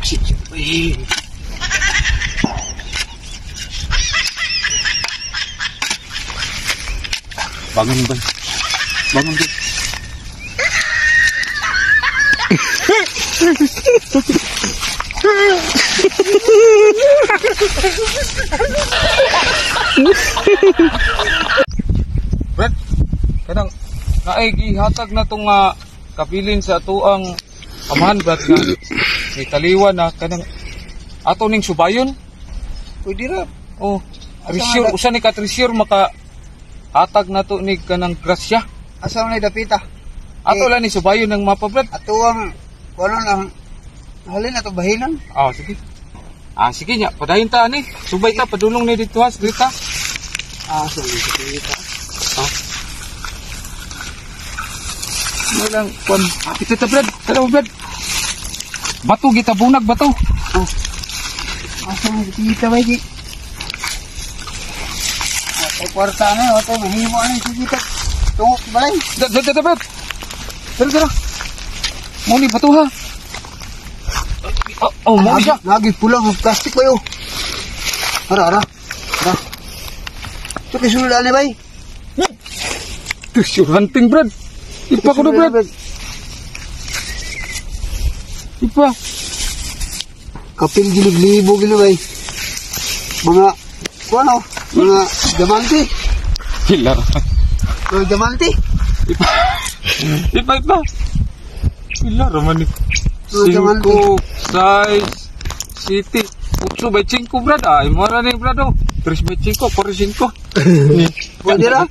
Uy. Bangon ba? Bangon ba? Brad, kanang naay gihatag na tong kabilin sa atuang amahan, Brad, nga may taliwan na kanang ato ning subayon. Pwede ra. Oh, treasure, usa ni ka treasure maka hatag na to ni kanang grasya. Asa man dapita? Ato lang ni subayon ng mapa, Brad. Atuang kuno lang halin ato bahinan. Ah, sige. Ah, sige nya, padayon ta ani. Subay ta padulong ni dito ha, dito. Ah, sige dapita. Ah. Mo lang kon. Ito ta, Brad. Tara, Brad. Bato gita bunag bato. Oh. Asa man dapita bay di? Atay kwarta na, atay mahimo ani sige ta. Tungok balay. Da da da, Brad. Tara, tara. Mo ni bato ha. Oh, oh, mo ni siya. Lagi pulang ang plastic ba yo? Ara, ara. Ara. Ito kay sulod ani bay. Treasure hunting, Brad. Ipa ko na, Brad. Ipa. Kapil gilig libo gilo bay. Mga kuano, mga diamante. Kila. Mga diamante. Ipa. Ipa, ipa. Pila raman ni. Mga diamante. 5, size, city. 8 by 5, Brad. Ay, mura ni, Brad. Oh. 3 by 5, 4 5. Pwede ra.